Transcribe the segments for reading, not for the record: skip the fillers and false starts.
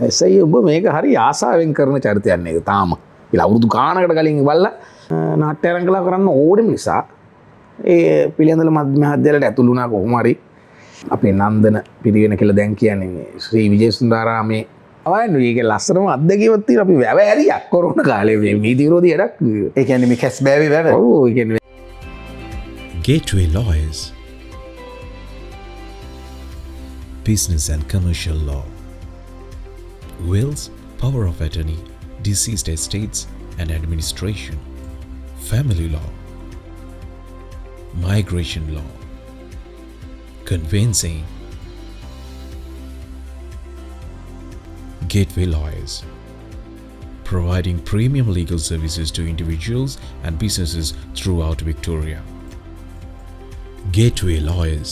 එසයි ඔබ මේක හරි ආසාවෙන් කරන චරිතයක් නේද තාම කියලා අවුරුදු ගානකට කලින් බලලා නාට්‍ය රංගලා කරන්න ඕනෙම නිසා ඒ පිළියන්දල මධ්‍ය මහාවිද්‍යාලයට ඇතුළු වුණා කොහොම හරි. අපේ නන්දන පිරිවෙන කියලා දැන් කියන්නේ මේ ශ්‍රී විජේසුන්දරාමේ අවයන් මේකේ ලස්සනම අත්දැකීමක් තියෙනවා. අපි වැව ඇරියා කොරෝනා කාලේ මේ නීති විරෝධී වැඩක්. ඒ කියන්නේ මේ කැස් බෑවේ වැව. ඔව්, ඒ කියන්නේ Gateway Lawyers, Business and Commercial Law, Wills, Power of Attorney, Deceased Estates and Administration, Family Law, Migration Law, Conveyancing. Gateway Lawyers, providing premium legal services to individuals and businesses throughout Victoria. Gateway Lawyers.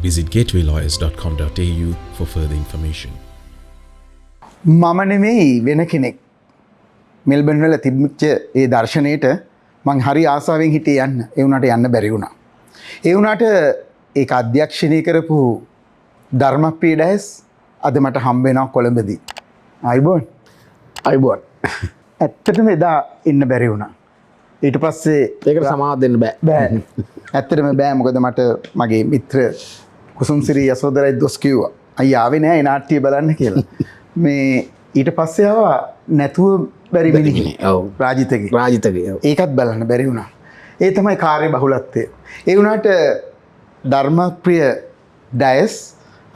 Visit gatewaylawyers.com.au for further information. මම නෙමෙයි වෙන කෙනෙක්. Melbourne වල තිබිච්ච ඒ දර්ශනයේට මං හරි ආසාවෙන් හිටියේ යන්න. ඒ වුණාට යන්න බැරි වුණා. ඒ වුණාට ඒක අධ්‍යක්ෂණය කරපු ධර්මප්‍රිය ඩයස් අද මට හම්බ වෙනවා කොළඹදී. ආයුබෝවන්. ආයුබෝවන්. ඇත්තටම එදා ඉන්න බැරි වුණා. ඊට පස්සේ ඒකට සමාව දෙන්න බෑ. බෑ. ඇත්තටම බෑ. මොකද මට මගේ මිත්‍ර කුසුම්සිරි යසෝදරයි දොස් කිව්වා. අයියා ආවේ නෑ ඒ නාට්‍ය බලන්න කියලා. මේ ඊට පස්සේ ආවා නැතුව බැරි මිනිහ. ඔව්. රාජිතගේ. රාජිතගේ. ඔව්. ඒකත් බලන්න බැරි වුණා. ඒ තමයි කාර්ය බහුලත්වය. ඒ වුණාට ධර්මප්‍රිය ඩයස්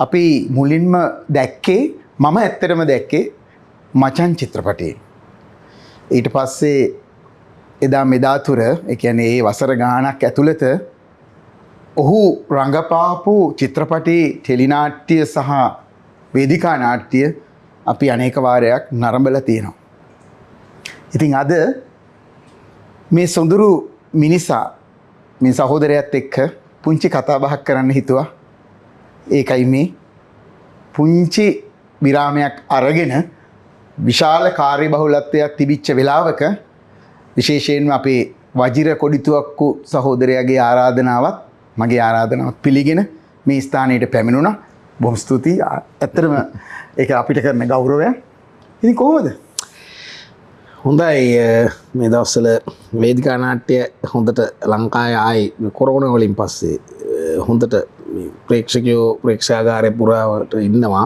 අපි මුලින්ම දැක්කේ, මම ඇත්තටම දැක්කේ මචං චිත්‍රපටයේ. ඊට පස්සේ එදා මෙදා තුර, ඒ කියන්නේ ඒ වසර ගාණක් ඇතුළත ඔහු රඟපාපු චිත්‍රපටි, ටෙලිනාට්‍ය සහ වේදිකා නාට්‍ය අපි අනේක වාරයක් නරඹලා තියෙනවා. ඉතින් අද මේ සොඳුරු මිනිසා, මේ සහෝදරයත් එක්ක පුංචි කතා බහක් කරන්න හිතුවා. ඒකයි මේ පුංචි විරාමයක් අරගෙන විශාල කාර්යබහුලත්වයක් තිබිච්ච වෙලාවක විශේෂයෙන්ම අපේ වජිර කොඩිතුවක්කු සහෝදරයාගේ ආරාධනාවත් මගේ ආරාධනාවත් පිළිගෙන මේ ස්ථානයට පැමිණුණා. බොහොම ස්තුතියි. ඇත්තටම ඒක අපිට කරන ගෞරවයක්. ඉතින් කොහොමද? හොඳයි. මේ දවස්වල වේදිකා නාට්‍ය හොඳට ලංකාවේ ආයි කොරෝනා වලින් පස්සේ හොඳට මේ ප්‍රේක්ෂකයෝ ප්‍රේක්ෂාගාරය පුරාවට ඉන්නවා.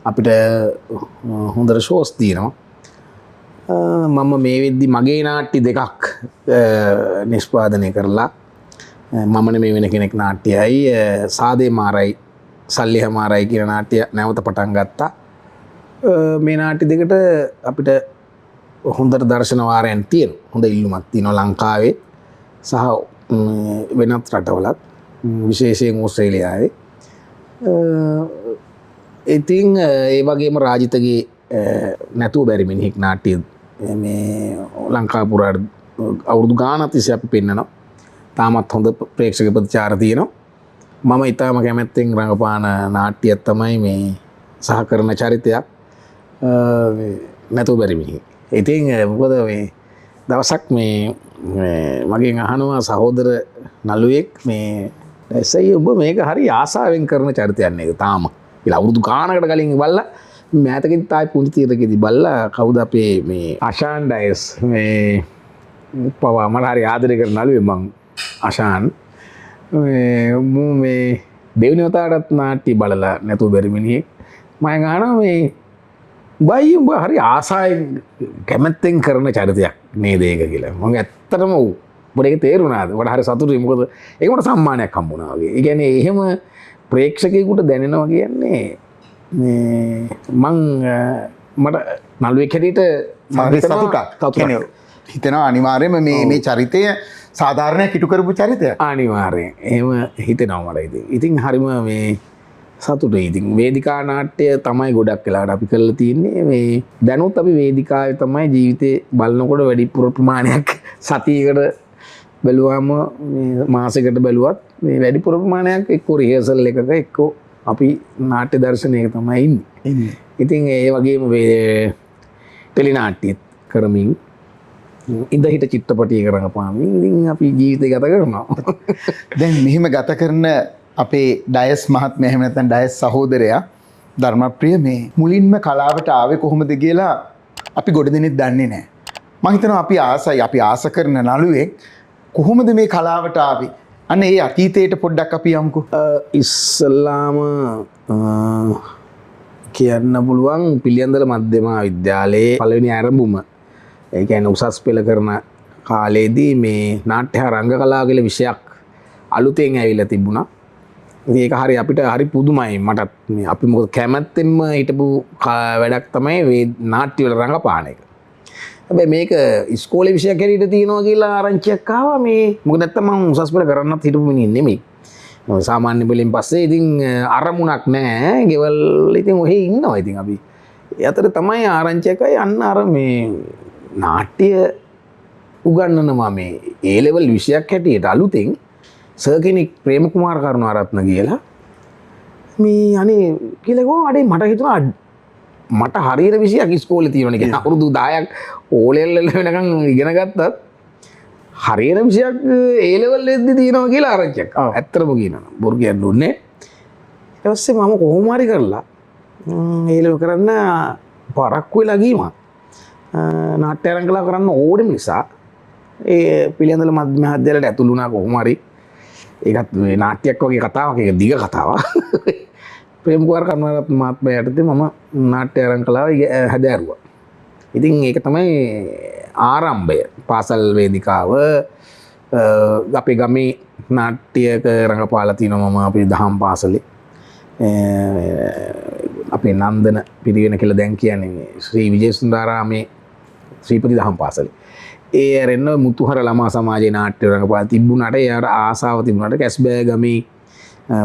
අපිට හොඳට ෂෝස් තියෙනවා. මම මේ වෙද්දි මගේ නාට්‍ය දෙකක් නිෂ්පාදනය කරලා, මම නෙමෙයි වෙන කෙනෙක් නාට්‍යයයි, සාදේ මාරයි සල්ලි හමාරයි කියන නාට්‍ය නැවත පටන් ගත්තා. මේ නාට්‍ය දෙකට අපිට හොඳට දර්ශන වාරයන් තියෙනවා. හොඳ ඉල්ලුමක් තියෙනවා ලංකාවේ සහ වෙනත් රටවලත්, විශේෂයෙන් ඕස්ට්‍රේලියාවේ. ඉතින් ඒ වගේම රාජිතගේ නැතුව බැරි මිනිහෙක් නාට්‍ය මේ ලංකාව පුරා අවුරුදු ගාණක් තිස්සේ අපි පෙන්නනවා. තාමත් හොඳ ප්‍රේක්ෂක ප්‍රතිචාර තියෙනවා. මම ඉතාම කැමැත්තෙන් රඟපාන නාට්‍යයක් තමයි මේ සහ කරන චරිතයක් මේ නැතුව බැරි මිනිහෙක්. ඉතින් මොකද මේ දවසක් මේ මගෙන් අහනවා සහෝදර නළුවෙක් මේ එසයි ඔබ මේක හරි ආසාවෙන් කරන චරිතයක් නේද තාම කියලා අවුරුදු ගාණකට කලින් බලලා මෑතකදී තායි පුංචි තීරකෙදි බලලා කවුද අපේ මේ අශාන් ඩයස් මේ පවා මට හරි ආදරය කරන නළුවෙක් මං අශාන් මේ මූ මේ දෙවෙනි වතාවටත් නාට්‍ය බලලා නැතුව බැරි මිනිහෙක් මම අහනවා මේ උඹයි උඹ හරි ආසාවෙන් කැමැත්තෙන් කරන චරිතයක් නේද ඒක කියලා. මං ඇත්තටම ඔව්. උඹට ඒක තේරුණාද? මට හරි සතුටුයි. මොකද ඒක මට සම්මානයක් හම්බුණා වගේ. ඒ කියන්නේ එහෙම ප්‍රේක්ෂකයෙකුට දැනෙනවා කියන්නේ මේ මං මට නළුවෙක් හැටියට මං හරි හිතනවා සතුටක්. සතුටක්. කියන්නේ හිතෙනවා අනිවාර්යයෙන්ම මේ චරිතය සාධාරණයක් ඉටු කරපු චරිතයක්. අනිවාර්යෙන්. එහෙම හිතෙනවා මට ඉතින්. ඉතින් හරිම මේ සතුටුයි. ඉතින් වේදිකා නාට්‍ය තමයි ගොඩක් වෙලාවට අපි කරලා තියෙන්නේ. මේ දැනුත් අපි වේදිකාවේ තමයි ජීවිතේ බලනකොට වැඩිපුර ප්‍රමාණයක් සතියකට බැලුවාම මේ මාසෙකට බැලුවත් මේ වැඩිපුර ප්‍රමාණයක් එක්ක රිහර්සල් එකක එක්ක අපි නාට්‍ය දර්ශනයක තමයි ඉන්නේ. ඉන්නේ. ඉතින් ඒ වගේම මේ ටෙලි නාට්‍යත් කරමින් ඉඳ හිට චිත්‍රපටියක රඟපාමින් ඉතින් අපි ජීවිතය ගත කරනවා. දැන් මෙහෙම ගත කරන අපේ ඩයස් මහත්මයා එහෙම නැත්නම් ඩයස් සහෝදරයා ධර්මප්‍රිය මේ මුලින්ම කලාවට ආවේ කොහොමද කියලා අපි ගොඩ දෙනෙක් දන්නේ නැහැ. මං හිතනවා අපි ආසයි, අපි ආස කරන නළුවෙක් කොහොමද මේ කලාවට ආවේ? අන්න ඒ අතීතයට පොඩ්ඩක් අපි යමුකෝ. ඉස්සල්ලාම කියන්න පුළුවන් පිළියන්දල මධ්‍යම විද්‍යාලයේ පළවෙනි ආරම්භුම, ඒ කියන්නේ උසස් පෙළ කරන කාලේදී මේ නාට්‍ය හා රංග කලාව කියලා විෂයක් අලුතෙන් ඇවිල්ලා තිබුණා. ඉතින් ඒක හරි අපිට හරි පුදුමයි මටත්. මේ අපි මොකද කැමැත්තෙන්ම හිටපු වැඩක් තමයි මේ නාට්‍ය වල රංගපාන එක. හැබැයි මේක ඉස්කෝලේ විෂයක් හැටියට තියෙනවා කියලා ආරංචියක් ආවා. මේ මොකද නැත්තම් මං උසස් පෙළ කරන්නත් හිටපු මිනිහෙක් නෙමෙයි. මොකද සාමාන්‍ය පෙළෙන් පස්සේ ඉතින් අරමුණක් නෑ, ගෙවල් ඉතින් ඔහේ ඉන්නවා. ඉතින් අපි ඒ අතර තමයි ආරංචියකයි අන්න අර මේ නාට්‍ය උගන්වනවා මේ ඒ ලෙවල් විෂයක් හැටියට අලුතෙන් සර් කෙනෙක් ප්‍රේම කුමාර කරුණාරත්න කියලා මේ අනේ කියලා කිව්වම අඩේ මට හිතුණා මට හරියට විෂයක් ඉස්කෝලේ තියෙනවනේ කියලා. අවුරුදු 10ක් ඕ ලෙවල් වෙනකන් ඉගෙන ගත්තත් හරියට විෂයක් ඒ ලෙවල් වෙද්දි තියෙනවා කියලා ආරංචියක්. ඇත්තටම කියනවා නම් බොරු කියන්න ඕනේ. ඊට පස්සේ මම කොහොම හරි කරලා ඒ ලෙවල් කරන්න පරක්කු වෙලා ගිහින් නාට්‍ය රංගකලා කරන්න ඕනෙම නිසා ඒ පිළියන්දල මධ්‍යම විද්‍යාලයට ඇතුළු වුණා කොහොම හරි. ඒකත් මේ නාට්‍යයක් වගේ කතාවක්, ඒක දිග කතාවක්. ප්‍රේම කුමාර කරුණාරත්න මහත්මයා යටතේ මම නාට්‍ය රංගකලාව හැදෑරුවා. ඉතින් ඒක තමයි ආරම්භය. පාසල් වේදිකාව, අපේ ගමේ නාට්‍යයක රඟපාලා තිනවා මම අපේ දහම් පාසලේ. අපේ නන්දන පිරිවෙන කියලා දැන් කියන්නේ ශ්‍රී විජේසුන්දරාමේ ශ්‍රීපති දහම් පාසලේ. ඒ ඇරෙන්න මුතුහර ළමා සමාජයේ නාට්‍ය රඟපාලා තිබුණාට ඒ අර ආසාව තිබුණාට කැස්බෑ ගමේ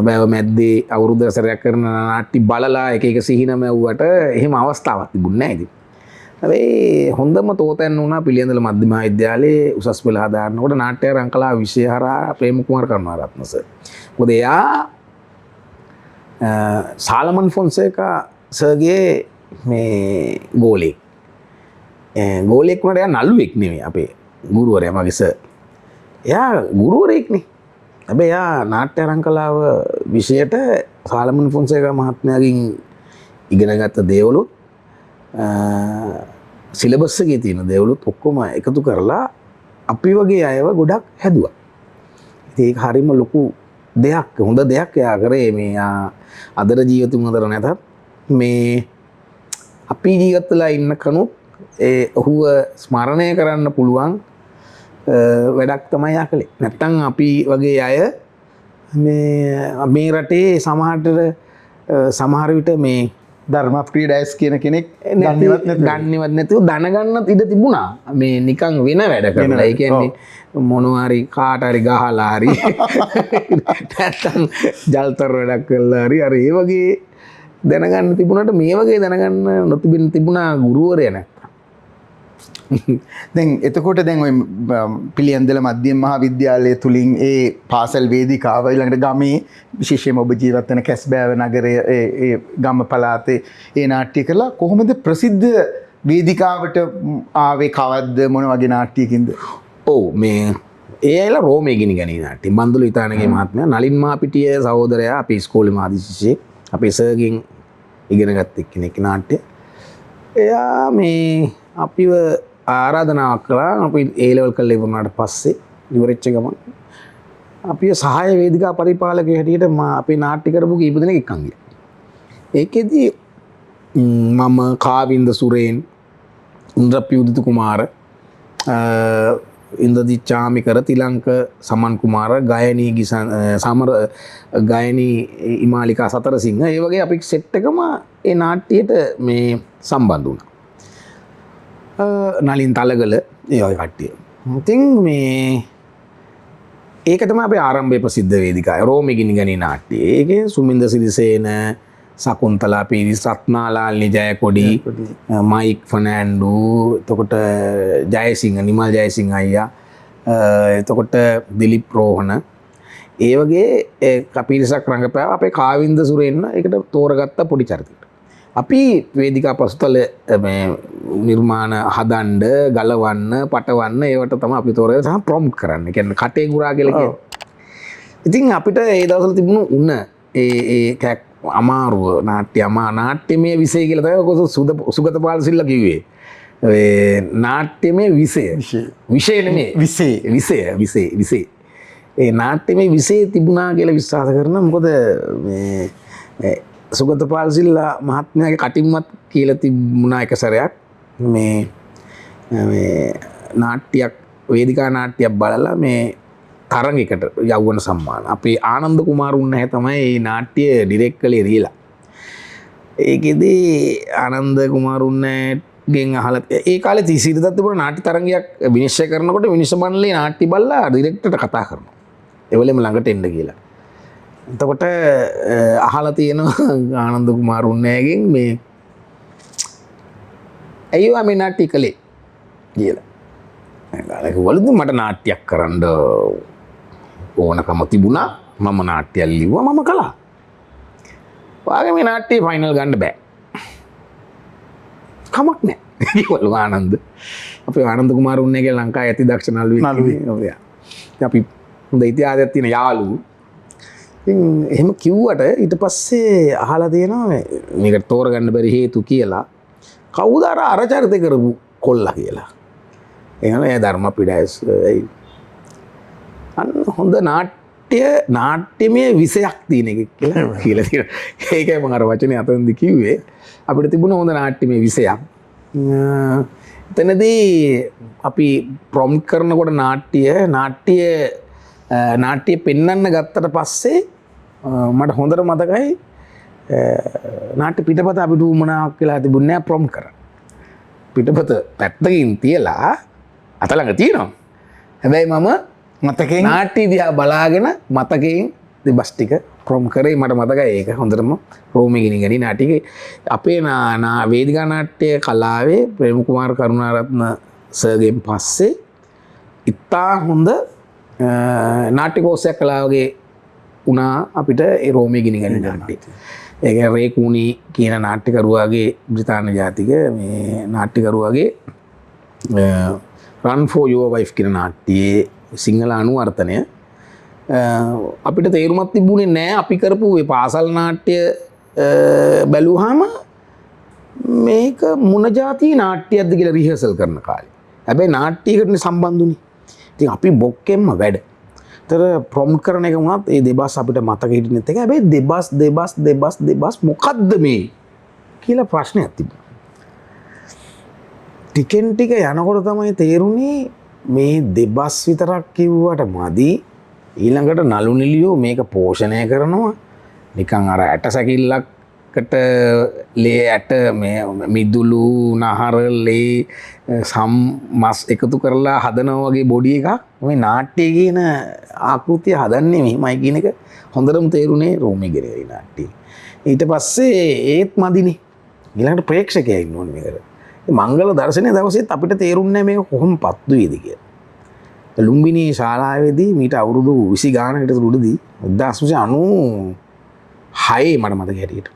බෑව මැද්දේ අවුරුදු සැරයක් කරන නාට්‍ය බලලා එක එක සිහින මැව්වට එහෙම අවස්ථාවක් තිබුණේ නෑ ඉතින්. හැබැයි හොඳම තෝතැන්න වුණා පිළියන්දල මධ්‍යම විද්‍යාලයේ උසස් පෙළ හදාරනකොට නාට්‍ය රංකලා විෂය හරහා ප්‍රේම කුමාර කරුණාරත්න සර්. මොකද එයා සාලමන් ෆොන්සේකා සර්ගේ මේ ගෝලෙක්. ගෝලෙක් වුණාට එයා නළුවෙක් නෙමෙයි අපේ ගුරුවරයා මගේ සර්. එයා ගුරුවරයෙක්නේ. හැබැයි එයා නාට්‍ය රංකලාව විෂයට සාලමන් ෆොන්සේකා මහත්මයාගෙන් ඉගෙනගත්ත දේවලුත් සිලබස් එකේ තියෙන දේවලුත් ඔක්කොම එකතු කරලා අපි වගේ අයව ගොඩක් හැදුවා. ඉතින් ඒක හරිම ලොකු දෙයක්, හොඳ දෙයක් එයා කරේ. මේ අදට ජීවිතුන් අතර නැතත් මේ අපි ජීවත් වෙලා ඉන්න කනුත් ඒ ඔහුව ස්මරණය කරන්න පුළුවන් වැඩක් තමයි එයා කළේ. නැත්තම් අපි වගේ අය මේ රටේ සමහර විට මේ ධර්මප්‍රිය ඩයස් කියන කෙනෙක් දන්නේවත් නැතුව. දන්නේවත් නැතුව දැනගන්නත් ඉඩ තිබුණා. මේ නිකන් වෙන වැඩ කරලා. ඒ කියන්නේ මොනවා හරි කාට හරි ගහලා හරි නැත්තම් ජල්තර වැඩක් කරලා හරි අර ඒ වගේ දැනගන්න තිබුණාට මේ වගේ දැනගන්න නොතිබෙන තිබුණා ගුරුවරයා නැත්තම්. දැන් එතකොට දැන් ඔය පිළියන්දල මධ්‍යම මහා විද්‍යාලය තුලින් ඒ පාසල් වේදිකාව ඊළඟට ගමේ විශේෂයෙන්ම ඔබ ජීවත් වෙන කැස්බෑව නගරය ඒ ගම පළාතේ ඒ නාට්‍ය කළා. කොහොමද ප්‍රසිද්ධ වේදිකාවට ආවේ? කවද්ද? මොන වගේ නාට්‍යකින්ද? ඔව්, මේ ඒ ඇවිල්ලා රෝමේ ගිනි ගනී නාට්‍ය. බන්දුල විතානගේ මහත්මයා, නලින් මාපිටිය සහෝදරයා අපේ ඉස්කෝලේ මාධ්‍ය ශිෂ්‍යෙක්, අපේ සර්ගෙන් ඉගෙන ගත්ත එක්කෙනෙක් නාට්‍ය. එයා මේ අපිව ආරාධනාවක් කළා. අපි ඒ ලෙවල් කරලා ඉවර වුණාට පස්සේ ඉවරෙච්ච ගමන් අපි සහාය වේදිකා පරිපාලකයෝ හැටියට අපේ නාට්‍ය කරපු කීප දෙනෙක් එක්කන් ගියා. ඒකෙදි මම කාවින්ද සුරේන්, ඉන්ද්‍රප්පි උදිත කුමාර, ඉන්ද්‍රජිත් චාමිකර, තිලංක සමන් කුමාර, ගයනී ගිසන්, සමර ගයනී ඉමාලිකා සතරසිංහ, ඒ වගේ අපි සෙට් එකම ඒ නාට්‍යයට මේ සම්බන්ධ වුණා. නලින් තලගල ඒ වගේ කට්ටිය. ඉතින් මේ ඒක තමයි අපේ ආරම්භයේ ප්‍රසිද්ධ වේදිකාව. රෝමේ ගිනි ගනී නාට්‍යය. ඒකේ සුමින්ද සිරිසේන, සකුන්තලා පීරිස්, රත්නාලාල් ජයකොඩි, මයික් ෆර්නෑන්ඩෝ, එතකොට ජයසිංහ, නිමල් ජයසිංහ අයියා, එතකොට දිලිප් රෝහණ, ඒ වගේ පිරිසක් රඟපෑවා. අපේ කාවින්ද සුරේන්න ඒකට තෝරගත්ත පොඩි චරිතයකට. අපි වේදිකා පසුතල මේ නිර්මාණ හදන්න, ගලවන්න, පටවන්න ඒවට තමයි අපි තෝරගෙන සහ ප්‍රොම්ප්ට් කරන්න. ඒ කියන්නේ කටේ ගුරා කියලා කියන්නේ. ඉතින් අපිට ඒ දවස්වල තිබුණු උණ ඒ අමාරුව නාට්‍ය නාට්‍යමය විෂය කියලා තමයි ඔක සුගතපාල සිල්ලා කිව්වේ. ඒ නාට්‍යමය විෂය. විෂය නෙමෙයි. විෂය. විෂය විෂය විෂය. ඒ නාට්‍යමය විෂය තිබුණා කියලා විශ්වාස කරනවා. මොකද මේ සුගතපාල සිල්ලා මහත්මයාගේ කටින්මත් කියලා තිබුණා එක සැරයක් මේ මේ නාට්‍යයක් වේදිකා නාට්‍යයක් බලලා මේ තරඟයකට යවුවන සම්මාන. අපේ ආනන්ද කුමාරුන් නැහැ තමයි මේ නාට්‍ය ඩිරෙක්ට් කළේ රීලා. ඒකෙදි ආනන්ද කුමාරුන් නැහැගෙන් අහලා ඒ කාලේ තිසිරිතත් තිබුණ නාට්‍ය තරඟයක් විනිශ්චය කරනකොට විනිශ්චය මණ්ඩලයේ නාට්‍ය බලලා ඩිරෙක්ටර්ට කතා කරනවා. ඒ වෙලෙම ළඟට එන්න කියලා. එතකොට අහලා තියෙනවා ආනන්ද කුමාරුන් නැහැගෙන් මේ ඇයි ඔයා මේ නාට්‍ය කළේ කියලා. කිව්වලු මට නාට්‍යයක් කරන්න ඕනකම තිබුණා, මම නාට්‍යයක් ලිව්වා, මම කළා. ඔයාගේ මේ නාට්‍යයේ ෆයිනල් ගන්න බෑ. කමක් නෑ කිව්වලු ආනන්ද. අපේ ආනන්ද කුමාර උන්නේ කියලා ලංකාවේ ඇති දක්ෂ නළුවෙක්. අපි හොඳ ඉතිහාසයක් තියෙන යාළුවෝ. ඉතින් එහෙම කිව්වට ඊට පස්සේ අහලා තියෙනවා මේකට තෝරගන්න බැරි හේතු කියලා. කවුද අර අර චරිතය කරපු කොල්ලා කියලා. එහෙනම් එයා ධර්මපිඩායස් අන්න හොඳ නාට්‍යමය විෂයක් තියෙන එකක් කියලා කියලා තියෙනවා. ඒකයි මම අර වචනේ අතනදි කිව්වේ. අපිට තිබුණ හොඳ නාට්‍යමය විෂයක්. එතනදී අපි ප්‍රොම්ප්ට් කරනකොට නාට්‍ය පෙන්වන්න ගත්තට පස්සේ මට හොඳට මතකයි නාට්‍ය පිටපත අපිට උවමනාවක් වෙලා තිබුණේ නෑ ප්‍රොම්ප්ට් කරන්න. පිටපත පැත්තකින් තියලා අත ළඟ තියෙනවා. හැබැයි මම මතකයෙන් නාට්‍ය දිහා බලාගෙන මතකයෙන් දෙබස් ටික ප්‍රොම් කරේ. මට මතකයි ඒක හොඳටම රෝමේ ගිනි ගනි නාට්‍යයේ අපේ වේදිකා නාට්‍ය කලාවේ ප්‍රේම කුමාර කරුණාරත්න සර්ගෙන් පස්සේ ඉතා හොඳ නාට්‍ය කෝෂයක් කළා වගේ වුණා අපිට ඒ රෝමේ ගිනි ගනි නාට්‍ය. ඒ කියන්නේ රේ කූනි කියන නාට්‍යකරුවාගේ බ්‍රිතාන්‍ය ජාතික මේ නාට්‍යකරුවාගේ Run for Your Wife කියන නාට්‍යයේ සිංහල අනුවර්තනය අපිට තේරුමක් තිබුණේ නෑ. අපි කරපු මේ පාසල් නාට්‍ය බැලුවාම මේක මොන ජාතිය නාට්‍යයක්ද කියලා රිහර්සල් කරන කාලේ. හැබැයි නාට්‍යයකටනේ සම්බන්ධ වුනේ. ඉතින් අපි බොක්කෙන්ම වැඩ. තර ප්‍රොම්ප්ට් කරන එක වුණත් ඒ දෙබස් අපිට මතක හිටින්නෙත් එක. හැබැයි දෙබස් දෙබස් දෙබස් දෙබස් මොකද්ද මේ කියලා ප්‍රශ්නයක් තිබුණා. ටිකෙන් ටික යනකොට තමයි තේරුනේ මේ දෙබස් විතරක් කිව්වට මදි. ඊළඟට නළු නිළියෝ මේක පෝෂණය කරනවා. නිකන් අර ඇට සැකිල්ලකට ලේ ඇට මේ මිදුළු නහර ලේ සම් මස් එකතු කරලා හදනවා වගේ බොඩි එකක් මේ නාට්‍ය කියන ආකෘතිය හදන්නේ මෙහෙමයි කියන එක හොඳටම තේරුනේ රෝමේ ගෙරේ නාට්‍යයේ. ඊට පස්සේ ඒත් මදිනේ. ඊළඟට ප්‍රේක්ෂකයා ඉන්න ඕනේ මේකට. මංගල දර්ශනය දවසේත් අපිට තේරුන්නේ නැහැ මේක කොහොම පත්තු වේද කියලා. ලුම්බිනි ශාලාවේදී මීට අවුරුදු 20 ගානකට විතර උඩදී 1996 මට මතක හැටියට.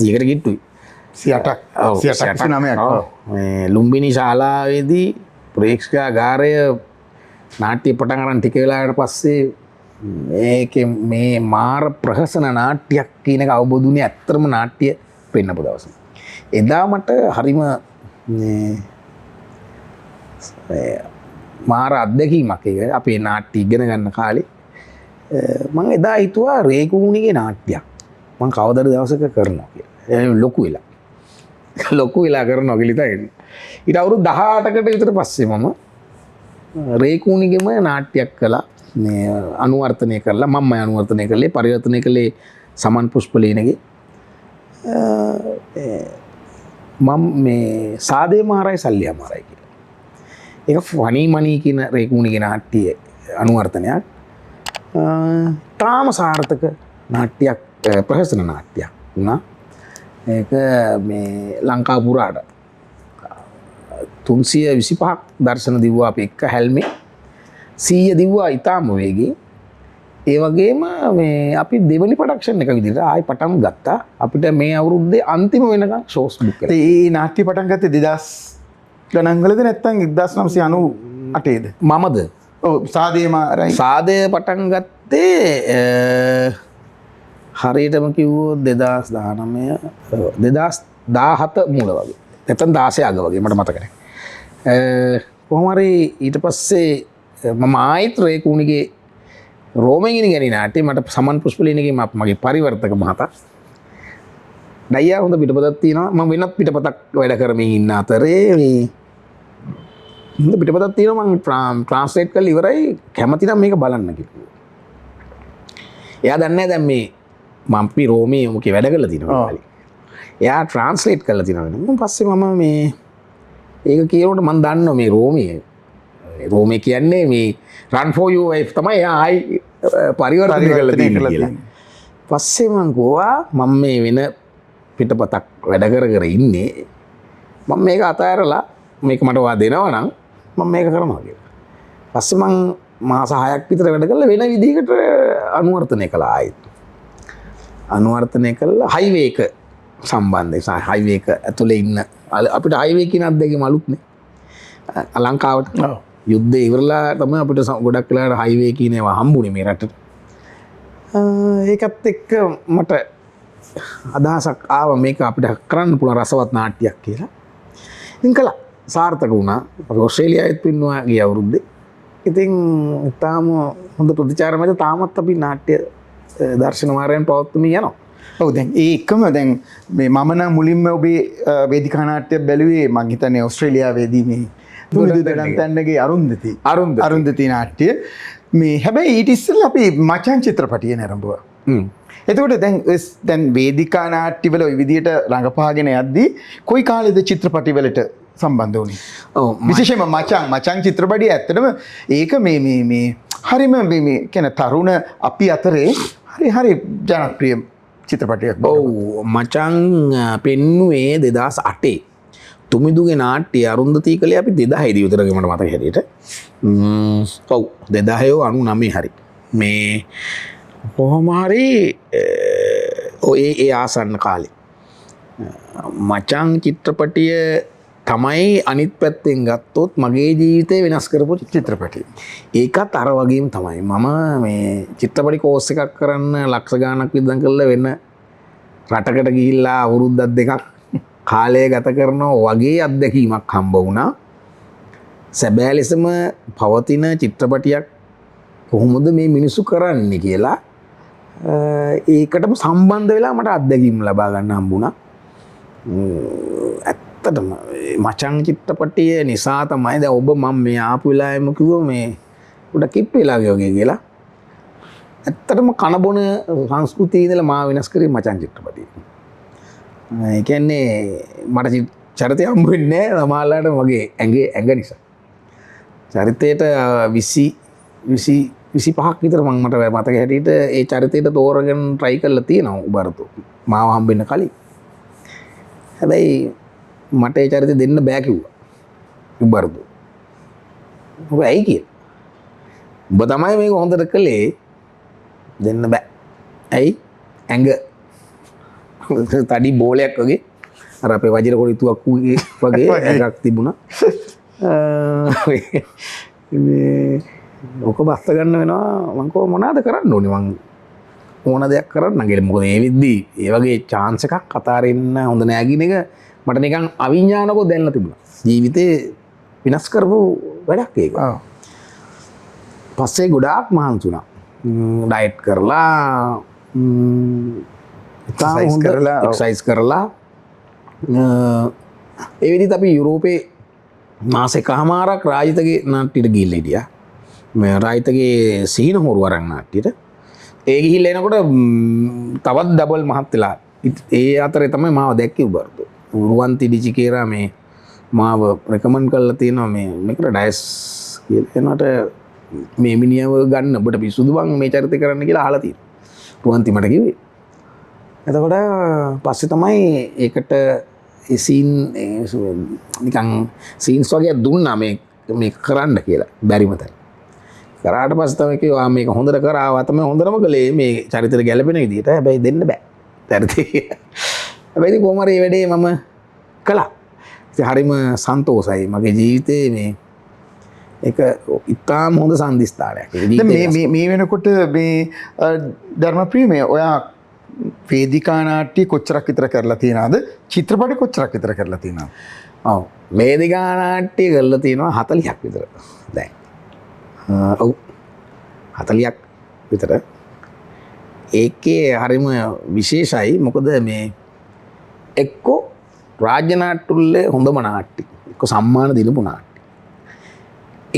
ඒකට කිට්ටුයි. 88ක් 88ක් 29ක්. ඔව්. මේ ලුම්බිනි ශාලාවේදී ප්‍රේක්ෂකාගාරය නාට්‍ය පටන් අරන් ටික වෙලාවකට පස්සේ මේකේ මේ මාර ප්‍රහසන නාට්‍යයක් කියන එක අවබෝධ වුණේ ඇත්තටම නාට්‍ය පෙන්නපු දවසේ. එදා මට හරිම මේ මාර අත්දැකීමක් ඒක. අපේ නාට්‍ය ඉගෙන ගන්න කාලේ මං එදා හිතුවා රේකුණිගේ නාට්‍යයක් මං කවදාද දවසක කරනවා කියලා. ඒ ලොකු වෙලා. ලොකු වෙලා කරනවා කියලා හිතාගෙන. ඊට අවුරුදු 18කට විතර පස්සේ මම රේකුණිගේම නාට්‍යයක් කළා. මේ අනුවර්තනය කරලා මම්මයි අනුවර්තනය කළේ, පරිවර්තනය කළේ සමන් පුෂ්පලීනගේ. මම මේ සාදේ මාරයි සල්ලියා මාරයි කියලා. ඒක ෆනි මනි කියන රේකුණිගේ නාට්‍ය අනුවර්තනයක්. තාම සාර්ථක නාට්‍යයක්, ප්‍රහසන නාට්‍යයක් වුණා. ඒක මේ ලංකා පුරාට 325ක් දර්ශන දිව්වා අපි එක්ක හැල්මේ. 100 දිව්වා ඉතාම වේගෙන්. ඒ වගේම මේ අපි දෙවනි ප්‍රොඩක්ෂන් එක විදිහට ආයි පටන් ගත්තා. අපිට මේ අවුරුද්දේ අන්තිම වෙනකන් ෂෝස් බුක් කරලා. ඒ නාට්‍ය පටන් ගත්තේ 2000 ගණන් වලද නැත්නම් 1998ද? මමද? ඔව්, සාදේ මාරයි. සාදය පටන් ගත්තේ හරියටම කිව්වොත් 2019 2017 මූල වගේ. නැත්නම් 16 අග වගේ මට මතක නැහැ. කොහොම හරි ඊට පස්සේ මම ආයෙත් රේකුණිගේ රෝමෙන් ඉගෙන නාට්‍ය මට සමන් පුෂ්පලිනගේ මගේ පරිවර්තක මහතා ඩයියා හොඳ පිටපතක් තියෙනවා. මම වෙනත් පිටපතක් වැඩ කරමින් ඉන්න අතරේ මේ හොඳ පිටපතක් තියෙනවා. මම ට්‍රාන්ස්ලේට් කරලා ඉවරයි, කැමති නම් මේක බලන්න කිව්වා. එයා දන්නේ නැහැ දැන් මේ මම අපි රෝමේ මොකේ වැඩ කරලා තියෙනවා කලින්. එයා ට්‍රාන්ස්ලේට් කරලා තියෙනවා වෙන. මම පස්සේ මම මේ ඒක කියනකොට මම දන්නවා මේ රෝමේ කියන්නේ මේ run for your life තමයි එයා ආයි පරිවර්තනය කරලා තියෙන්නේ කියලා. පස්සේ මං කිව්වා මම මේ වෙන පිටපතක් වැඩ කර කර ඉන්නේ, මම මේක අතහැරලා මේක මට ඔයා දෙනවා නම් මම මේක කරනවා කියලා. පස්සේ මං මාස 6ක් විතර වැඩ කරලා වෙන විදිහකට අනුවර්තනය කළා ආයෙත්. අනුවර්තනය කළා හයිවේ එක සම්බන්ධයි. හයිවේ එක ඇතුලේ ඉන්න අපිට හයිවේ කියන අත්දැකීම අලුත්නේ ලංකාවට. යුද්ධය ඉවරලා තමයි අපිට ගොඩක් වෙලාවට හයිවේ කියන ඒවා හම්බුනේ මේ රටට. ඒකත් එක්ක මට අදහසක් ආවා මේක අපිට කරන්න පුළුවන් රසවත් නාට්‍යයක් කියලා. ඉතින් කළා. සාර්ථක වුණා. අපි ඕස්ට්‍රේලියාවෙත් පින්නුවා ගිය අවුරුද්දේ. ඉතින් තාම හොඳ ප්‍රතිචාර මැද තාමත් අපි නාට්‍ය දර්ශන වාරයන් පවත්වමින් යනවා. ඔව්, දැන් ඒ එකම දැන් මේ මම නම් මුලින්ම ඔබේ වේදිකා නාට්‍ය බැලුවේ මං හිතන්නේ ඕස්ට්‍රේලියාවේදී මේ තුමිදු දඩන්තන්නගේ අරුන්දති. අරුන්දති. අරුන්දති නාට්‍ය. මේ හැබැයි ඊට ඉස්සෙල්ලා අපි මචං චිත්‍රපටිය නැරඹුවා. එතකොට දැන් දැන් වේදිකා නාට්‍යවල ඔය විදියට රඟපාගෙන යද්දී කොයි කාලෙද චිත්‍රපටිවලට සම්බන්ධ වුණේ? ඔව්, විශේෂයෙන්ම මචං චිත්‍රපටිය ඇත්තටම ඒක මේ මේ මේ හරිම මේ මේ කියන්නේ තරුණ අපි අතරේ හරි හරි ජනප්‍රිය චිත්‍රපටයක්. ඔව්, මචං පෙන්නුවේ 2008 තුමිදුගේ නාට්‍ය අරුන්දති කළේ අපි 2006 දී විතර මට මතක හැටියට. ඔව්, දෙදාහේ අනු නවයේ හරි. මේ කොහොම හරි ඔය ඒ ආසන්න කාලේ මචං චිත්‍රපටිය තමයි අනිත් පැත්තෙන් ගත්තොත් මගේ ජීවිතය වෙනස් කරපු චිත්‍රපටිය. ඒකත් අර වගේම තමයි. මම මේ චිත්‍රපටි කෝස් එකක් කරන්න ලක්ෂ ගාණක් වියදම් කරලා වෙන රටකට ගිහිල්ලා අවුරුද්දක් දෙකක් කාලය ගත කරනවා වගේ අත්දැකීමක් හම්බ වුණා. සැබෑ ලෙසම පවතින චිත්‍රපටියක් කොහොමද මේ මිනිස්සු කරන්නේ කියලා ඒකටම සම්බන්ධ වෙලා මට අත්දැකීම් ලබා ගන්න හම්බුණා. ඇත්තටම මචං චිත්‍රපටිය නිසා තමයි දැන් ඔබ මම මේ ආපු වෙලාවෙම කිව්වා මේ පොඩක් කිප් වෙලා වගේ කියලා. ඇත්තටම කන බොන සංස්කෘතිය ඉඳලා මාව වෙනස් කරේ මචං චිත්‍රපටිය. ඒ කියන්නේ මට චරිතය හම්බ වෙන්නේ නෑ සමහරලාට මගේ ඇඟ නිසා. චරිතයට 25ක් විතර මට මතක හැටියට ඒ චරිතයට තෝරගෙන try කරලා තියෙනවා උබර්තු. මාව හම්බෙන්න කලින්. හැබැයි මට ඒ චරිතය දෙන්න බෑ කිව්වා. උබර්තු. ඔබ ඇයි කියලා? උඹ තමයි මේක හොඳට කළේ, දෙන්න බෑ. ඇයි? ඇඟ තඩි බෝලයක් වගේ අර අපේ වජිර කොඩි තුවක්කු වගේ ඇඟක් තිබුණා. මේ ඔක බස්ස ගන්න වෙනවා. මං කිව්වා මොනවාද කරන්න ඕනේ, මං ඕන දෙයක් කරන්න කියලා. මොකද ඒ වෙද්දි ඒ වගේ චාන්ස් එකක් අතාරින්න හොඳ නෑ කියන එක මට නිකන් අවිඥානිකව දැනලා තිබුණා. ජීවිතේ විනාශ කරපු වැඩක් ඒක. පස්සේ ගොඩාක් මහන්සි වුණා. ඩයට් කරලා, ඉතාම එක්සර්සයිස් හොඳ කරලා, ඔව්. එක්සර්සයිස් කරලා, ඒ විදිහට අපි යුරෝපේ මාස එකහමාරක් රාජිතගේ නාට්‍යයට ගිහිල්ලා හිටියා. මේ රාජිතගේ සිහින හොරු අරන් නාට්‍යයට. ඒ ගිහිල්ලා එනකොට, තවත් ඩබල් මහත් වෙලා. ඒ අතරේ තමයි මාව දැක්කේ උබර්තු. රුවන්ති ඩිචිකේරා මේ මාව රෙකමන්ඩ් කරලා තියෙනවා මේකට ඩයස් කියලා. එනකොට මේ මිනිහව ගන්න ඔබට පිස්සුද බං මේ චරිතය කරන්න කියලා අහලා තියෙනවා. රුවන්ති මට කිව්වේ. එතකොට පස්සේ තමයි ඒකට ඒ සීන්, ඒ නිකන් සීන්ස් වගේ දුන්නා මේ කරන්න කියලා බැරිම තැන. කරාට පස්සේ තමයි කිව්වා, මේක හොඳට කරා, ඔයා තමයි හොඳටම කළේ මේ චරිතෙට ගැලපෙන විදිහට. හැබැයි දෙන්න බෑ චරිතය. හැබැයි ඉතින් කොහොම හරි මේ වැඩේ මම කළා. ඉතින් හරිම සන්තෝසයි මගේ ජීවිතේ මේ ඒක ඉතාම හොඳ සන්ධිස්ථානයක්. ඒක දැන් ජීවිතේ මේ වෙනකොට මේ ධර්මප්‍රිය මේ ඔයා වේදිකා නාට්‍ය කොච්චරක් විතර කරලා තියෙනවද? චිත්‍රපටි කොච්චරක් විතර කරලා තියෙනවද? ඔව්, වේදිකා නාට්‍ය කරලා තියෙනවා 40ක් විතර දැන්. ඔව්, 40ක් විතර. ඒකේ හරිම විශේෂයි, මොකද මේ එක්කෝ රාජ්‍ය නාට්‍යවල හොඳම නාට්‍ය, එක්කෝ සම්මාන දිනපු නාට්‍ය,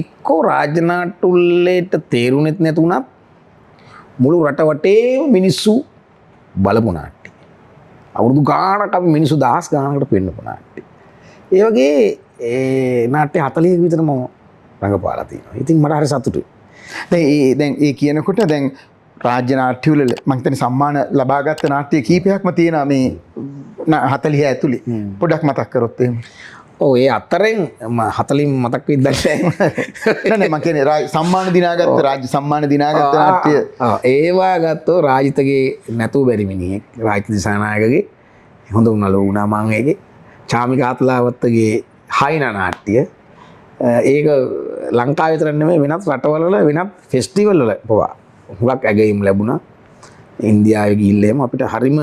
එක්කෝ රාජ්‍ය නාට්‍යවලට තේරුණෙත් නැතුණත් මුළු රට වටේම මිනිස්සු බලපු නාට්‍ය. අවුරුදු ගාණක් අපි මිනිස්සු දහස් ගාණකට පෙන්නපු නාට්‍ය. ඒ වගේ ඒ නාට්‍ය 40ක විතර මම රඟපාලා තියෙනවා. ඉතින් මට හරි සතුටුයි. දැන් ඒ කියනකොට දැන් රාජ්‍ය නාට්‍යවල මං හිතන්නේ සම්මාන ලබාගත් නාට්‍ය කීපයක්ම තියෙනවා මේ 40 ඇතුලේ. පොඩක් මතක් කරොත් එහෙම. ඔව්, ඒ අතරෙන් 40 මතක් වෙද්ද නැහැ. නෑ නෑ, මං කියන්නේ සම්මාන දිනාගත්ත, රාජ්‍ය සම්මාන දිනාගත්ත නාට්‍ය. ඒවා ගත්තොත් රාජිතගේ නැතුව බැරි මිනිහෙක්, රාජිත දිසානායකගේ හොඳ නළුව වුණා මං ඒකේ. චාමික ආත්ලාවත්තගේ හයිනා නාට්‍ය, ඒක ලංකාවේ විතර නෙමෙයි වෙනත් රටවල් වල වෙනත් ෆෙස්ටිවල් වල පවා හුඟක් ඇගයීම් ලැබුණා. ඉන්දියාවේ ගිහිල්ලා එහෙම අපිට හරිම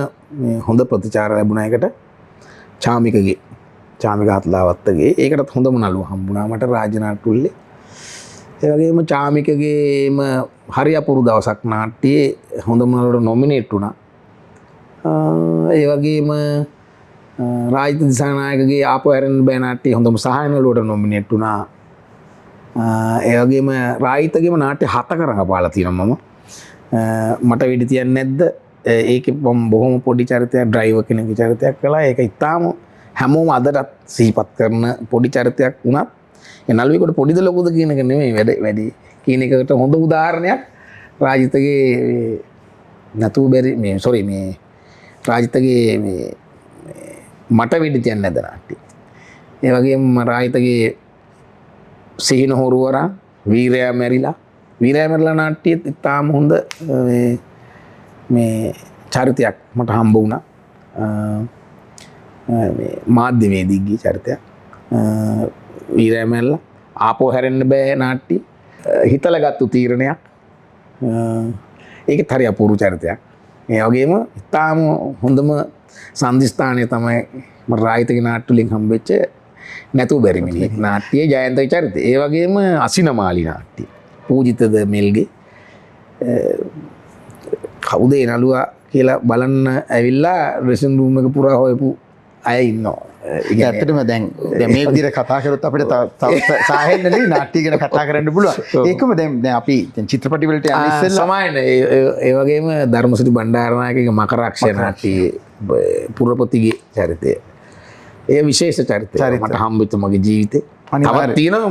හොඳ ප්‍රතිචාර ලැබුණා ඒකට. චාමික ආත්ලාවත්තගේ ඒකටත් හොඳම නළුව හම්බුණා මට රාජ්‍ය නාට්‍යවලේ. ඒ වගේම චාමිකගේම හරි අපූර්ව දවසක් නාට්‍යයේ හොඳම නළුවට නොමිනේට් වුණා. ඒ වගේම රාජිත දිසානායකගේ ආපහු හැරෙන්න බෑ නාට්‍යයේ හොඳම සහාය නළුවට නොමිනේට් වුණා. ඒ වගේම රාජිතගේම නාට්‍ය 7ක රඟපාලා තියෙනවා මම. මට වෙඩි තියන්නේ නැද්ද? ඒකේ මම බොහොම පොඩි චරිතයක්, ඩ්‍රයිවර් කෙනෙකුගේ චරිතයක් කළා. ඒක ඉතාම හැමෝම අදටත් සිහිපත් කරන පොඩි චරිතයක් වුණත් ඒ නළුවෙකුට පොඩිද ලොකුද කියන එක නෙමෙයි වැඩි කියන එකට හොඳ උදාහරණයක් රාජිතගේ නැතුව බැරි මේ සෝරි මේ රාජිතගේ මේ මට වෙඩි තියන්නේ නැද්ද නාට්‍ය. ඒ වගේම රාජිතගේ සිහින හොරුවරා, වීරයා මැරිලා, වීරයා මැරිලා නාට්‍යෙත් ඉතාම හොඳ මේ චරිතයක් මට හම්බ වුණා. මේ මාධ්‍යවේදීගේ චරිතයක්. වීරයා මැරිලා ආපහු හැරෙන්න බෑ නාට්‍ය, හිතලා ගත්තු තීරණයක්. ඒකත් හරි අපූර්ව චරිතයක්. ඒ වගේම ඉතාම හොඳම සන්ධිස්ථානය තමයි මට රාජිතගේ නාට්‍ය වලින් හම්බෙච්ච නැතුව බැරි මිනිහෙක් නාට්‍යයේ ජයන්තගේ චරිතය. ඒ වගේම අසිනමාලි නාට්‍ය, පූජිතද මෙල්ගේ කවුද ඒ නළුවා කියලා බලන්න ඇවිල්ලා ඩ්‍රෙසින් රූම් එක පුරා හොයපු අය ඉන්නවා. ඒ ඇත්තටම දැන් මේ විදිහට කතා කරොත් අපිට තව සාහෙන්න නෙවෙයි නාට්‍ය ගැන කතා කරන්න පුළුවන්. ඒකම දැන් අපි දැන් චිත්‍රපටි වලට යන්න ඉස්සෙල්ලා සමාන ඒ වගේම ධර්මසිරි බණ්ඩාරනායකගේ මකරක්ෂ නාට්‍යයේ පුරපතිගේ චරිතය. ඒ විශේෂ චරිතය මට හම්බෙච්ච මගේ ජීවිතේ. තවත් තියෙනවා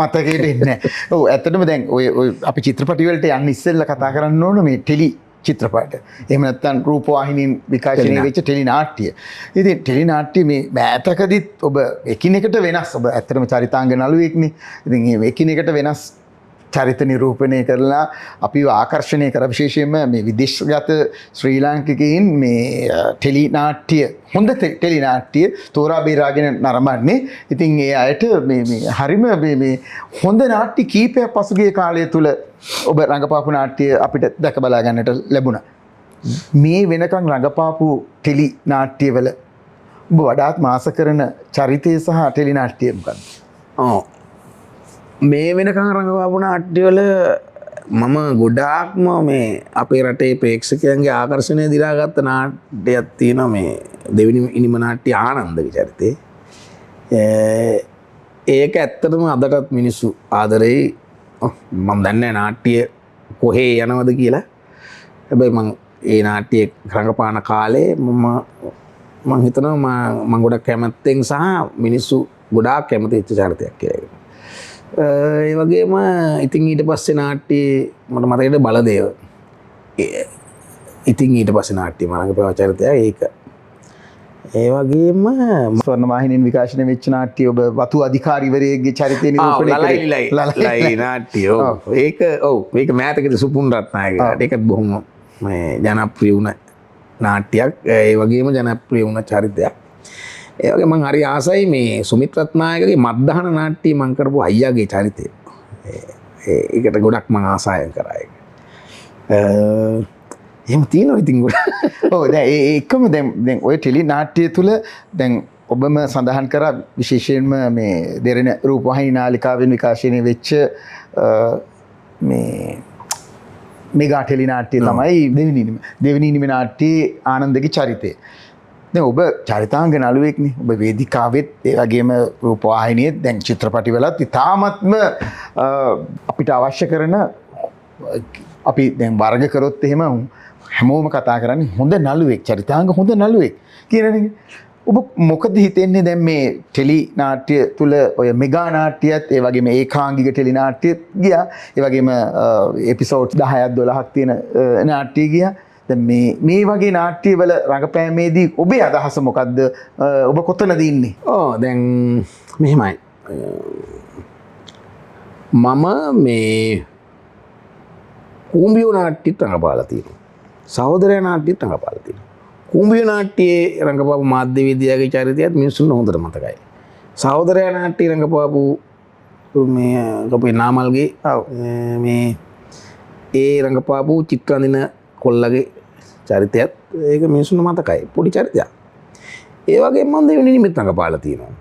මතකයට එන්නේ නැහැ. ඔව්, ඇත්තටම දැන් ඔය අපි චිත්‍රපටි වලට යන්න ඉස්සෙල්ලා කතා කරන්න ඕන මේ ටෙලි චිත්‍රපට. එහෙම නැත්නම් රූපවාහිනියෙන් විකාශනය වෙච්ච ටෙලි නාට්‍ය. ඉතින් ටෙලි නාට්‍ය මේ මෑතකදීත් ඔබ එකිනෙකට වෙනස්. ඔබ ඇත්තටම චරිතාංග නළුවෙක්නේ. ඉතින් මේ එකිනෙකට වෙනස් චරිත නිරූපණය කරලා අපිව ආකර්ෂණය කර, විශේෂයෙන්ම මේ විදේශගත ශ්‍රී ලාංකිකයින් මේ ටෙලි නාට්‍ය, හොඳ ටෙලි නාට්‍ය තෝරා බේරාගෙන නරඹන්නේ. ඉතින් ඒ අයට මේ මේ හරිම මේ මේ හොඳ නාට්‍ය කීපයක් පසුගිය කාලය තුල ඔබ රඟපාපු නාට්‍ය අපිට දැක බලා ගන්නට ලැබුණා. මේ වෙනකන් රඟපාපු ටෙලි නාට්‍යවල ඔබ වඩාත් ආස කරන චරිතය සහ ටෙලි නාට්‍යය මොකක්ද? ඔව්, මේ වෙනකන් රඟපාපු නාට්‍යවල මම ගොඩාක්ම මේ අපේ රටේ ප්‍රේක්ෂකයන්ගේ ආකර්ෂණය දිනාගත්ත නාට්‍යයක් තියෙනවා මේ දෙවෙනි ඉනිම නාට්‍ය ආනන්දගේ චරිතේ. ඒක ඇත්තටම අදටත් මිනිස්සු ආදරෙයි. මම දන්නේ නැහැ නාට්‍ය කොහේ යනවද කියලා. හැබැයි මං ඒ නාට්‍ය රඟපාන කාලේ මං හිතනවා මං ගොඩක් කැමැත්තෙන් සහ මිනිස්සු ගොඩාක් කැමති වෙච්ච චරිතයක් කියලා ඒකට. ඒ වගේම ඉතින් ඊට පස්සේ නාට්‍ය මට මතකයි බලදේව. ඉතින් ඊට පස්සේ නාට්‍ය මම රඟපෑව චරිතයක් ඒක. ඒ වගේම ස්වර්ණ වාහිනියෙන් විකාශනය වෙච්ච නාට්‍ය ඔබ වතු අධිකාරිවරයෙක්ගේ චරිතය නිරූපණය කරේ. ලලයි නාට්‍ය. ඔව්. ඒක ඔව් මේක මෑතකදී සුපුන් රත්නායක. ඒකත් බොහොම මේ ජනප්‍රිය වුණ නාට්‍යයක්. ඒ වගේම ජනප්‍රිය වුණ චරිතයක්. ඒ වගේ මං හරි ආසයි මේ සුමිත් රත්නායකගේ මත්දහන නාට්‍යය මං කරපු අයියාගේ චරිතය. ඒකට ගොඩක් මං ආසාවෙන් කරා ඒක. එහෙම තියෙනවා ඉතින් ගොඩ. ඔව්, දැන් ඒ එකම දැන් ඔය ටෙලි නාට්‍ය තුල දැන් ඔබම සඳහන් කරා විශේෂයෙන්ම මේ දෙරණ රූපවාහිනී නාලිකාවෙන් විකාශනය වෙච්ච මේ මෙගා ටෙලි නාට්‍ය තමයි දෙවෙනි ඉනිම. දෙවෙනි ඉනිම නාට්‍යයේ ආනන්දගේ චරිතය. දැන් ඔබ චරිතාංග නළුවෙක්නේ. ඔබ වේදිකාවෙත් ඒ වගේම රූපවාහිනියෙත් දැන් චිත්‍රපටිවලත් ඉතාමත්ම අපිට අවශ්‍ය කරන, අපි දැන් වර්ග කරොත් එහෙම හැමෝම කතා කරන්නේ හොඳ නළුවෙක්, චරිතාංග හොඳ නළුවෙක් කියන එක. ඔබ මොකද හිතෙන්නේ දැන් මේ ටෙලි නාට්‍ය තුල ඔය මෙගා නාට්‍යයත් ඒ වගේම ඒකාංගික ටෙලි නාට්‍යත් ගියා, ඒ වගේම එපිසෝඩ්ස් 10ක් 12ක් තියෙන නාට්‍ය ගියා. දැන් මේ වගේ නාට්‍යවල රඟපෑමේදී ඔබේ අදහස මොකද්ද? ඔබ කොතනද ඉන්නේ? ඔව්, දැන් මෙහෙමයි. මම මේ කූඹියෝ නාට්‍යෙත් රඟපාලා තියෙනවා. සහෝදරයා නාට්‍යෙත් රඟපාලා තියෙනවා. කූඹියෝ නාට්‍යයේ රඟපාපු මාධ්‍ය විද්‍යාවේ චරිතයත් මිනිස්සුන්ට හොඳට මතකයි. සහෝදරයා නාට්‍යයේ රඟපාපු මේ අපේ නාමල්ගේ මේ ඒ රඟපාපු චිත්‍ර අඳින කොල්ලගේ චරිතයත් ඒක මිනිස්සුන්ට මතකයි. පොඩි චරිතයක්. ඒ වගේම මම දෙවෙනි නිමිත් රඟපාලා තියෙනවා.